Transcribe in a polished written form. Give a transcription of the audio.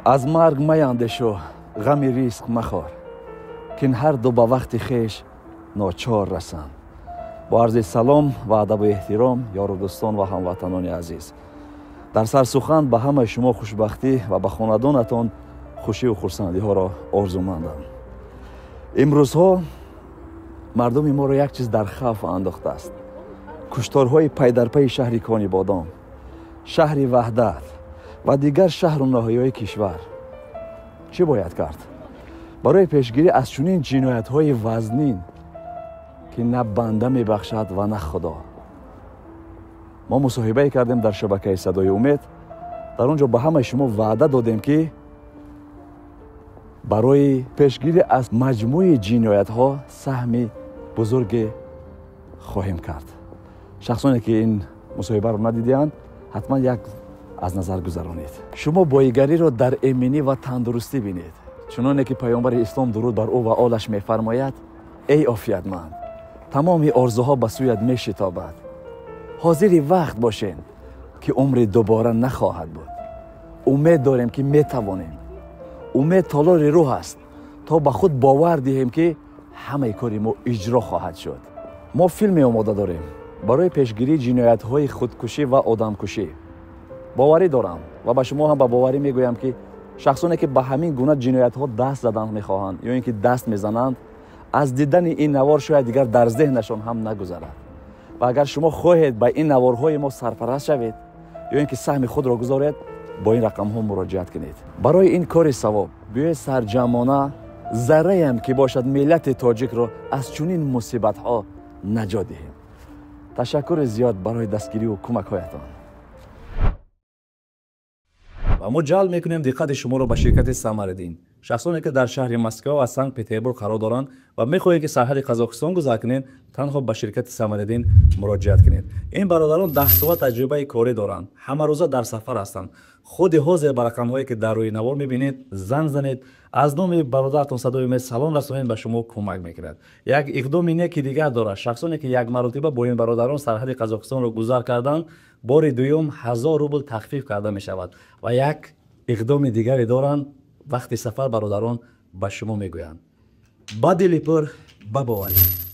Аз марг маяндешу, ғами риск махор, кин ҳар ду ба вақти хеш ночор расанд. Бо арзи салом ва адабу эҳтиром, ёру дӯстон ва ҳамватанони азиз, дар сарсухан ба ҳамаи шумо хушбахтӣ ва ба хонадонатон хушиву хурсандиҳоро орзумандам. Имрӯзҳо мардуми моро як чиз дар хавф андохтааст: кушторҳои пайдарпайи шаҳри Конибодом, шаҳри Ваҳдат ва дигар шаҳру ноҳияҳои кишвар. Чӣ бояд кард барои пешгирӣ аз чунин ҷиноятҳои вазнин, ки на банда мебахшад ва на Худо? Мо мусоҳибае кардем дар шабакаи Садои Умед. Дар он ҷо ба ҳамаи шумо ваъда додем, ки барои пешгирӣ аз маҷмӯи ҷиноятҳо саҳми бузурге хоҳем кард. Шахсоне ки ин мусоҳибаро надидаанд, ҳатман як аз назар гузаронед. Шумо боигариро дар эминӣ ва тандурустӣ бинед, чуноне ки паёмбари ислом, дуруд бар ӯ ва олаш, мефармояд: «Эй офиятманд, тамоми орзуҳо ба сӯят мешитобад. Ҳозири вақт бошен, ки умри дубора нахоҳад буд». Умед дорем, ки метавонем. Умед толори рӯҳ аст, то ба худ бовар диҳем, ки ҳамаи кори мо иҷро хоҳад шуд. Мо филме омода дорем барои пешгирии ҷиноятҳои худкушӣ ва одамкушӣ. Боварӣ дорам ва ба шумо ҳам ба боварӣ мегӯям, ки шахсоне ки ба ҳамин гуна ҷиноятҳо даст задан мехоҳанд ё ин ки даст мезананд, аз дидани ин навор шояд дигар дар зеҳнашон ҳам нагузарад. Ва агар шумо хоҳед ба ин наворҳои мо сарпараст шавед ё ин ки саҳми худро гузоред, бо ин рақамҳо муроҷиат кунед. Барои ин кори савоб биёед сарҷамъона зарраям ки бошад миллати тоҷикро аз чунин мусибатҳо наҷот диҳем. Ташаккури зиёд барои дастгириву кӯмакҳоятон. Ва мо ҷалб мекунем диққати шуморо ба ширкати Самариддин. Шахсоне ки дар шаҳри Москва ва Санкт Петербург қарор доранд ва мехоҳед, ки сарҳади Қазоқистон гузар кунед, танҳо ба ширкати Самариддин муроҷиат кунед. Ин бародарон 10-сола таҷрибаи корӣ доранд, ҳамарӯза дар сафар ҳастанд. Худи ҳозир ба рақамҳое ки дар рӯи навор мебинед, занг занед, аз номи бародаратон Садои Умед салом расонед, ба шумо кӯмак мекунад. Як иқдоми неки дигар дорад: шахсоне ки як маротиба бо ин бародарон сарҳади Қазоқистонро гузар карданд, бори дуюм 1000 рубл тахфиф карда мешавад. Ва як иқдоми дигаре доранд: вақти сафар бародарон ба шумо мегӯянд. Ба дили пур, ба боварӣ.